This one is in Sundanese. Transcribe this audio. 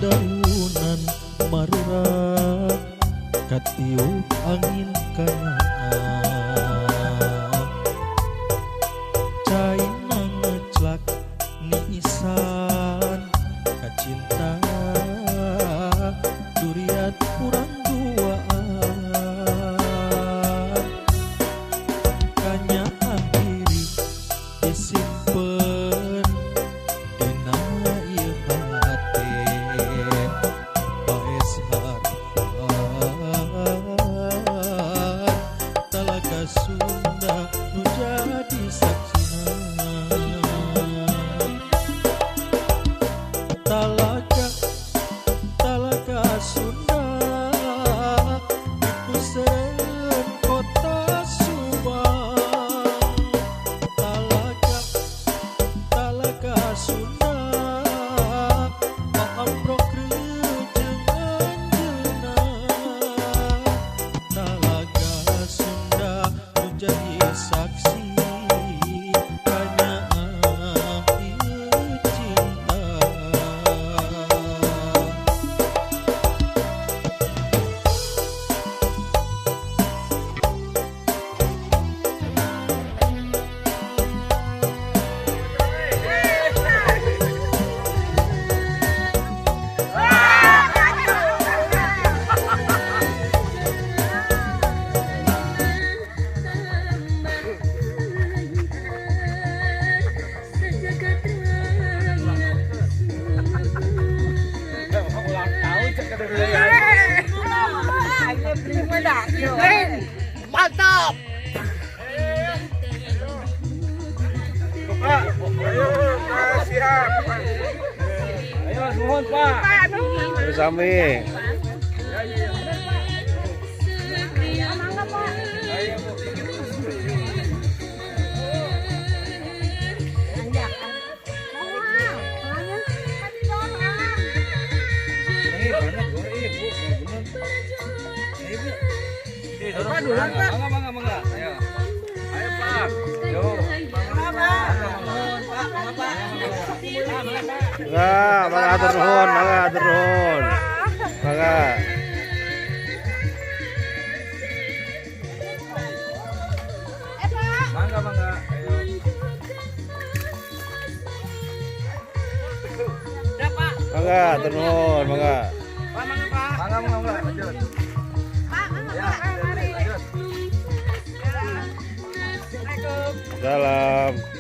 Dedaunan marurak katiup angin kanyaah. Caina ngeclak niisan kacinta duriat kurang duaan. Kanyaah diri disimpen dina ieu hate paes harapan Talaga Sunda nu jadi saksina. Talaga, Talaga Sunda di pusereun kota Subang. Talaga, Talaga Sunda paamprok jeung anjeunna. Talaga Sunda nu jadi saksi kanyaah ieu cinta. Mantap. Pak, ayo, Pak, siap. Ayo, nuhun, Pak. Sami. Ini banyak, Bu. Ini, Bu. Bener. Ini, Bu. Mangga, mangga, mangga. Ayo. Ayo, Pak. Yo. Mangga, mangga atur nuhun, mangga atur nuhun. Mangga. Mangga, mangga. Ayo. Mangga atur nuhun, mangga. Mangga, mangga, mangga. Lanjut. Ya, lanjut. Salam.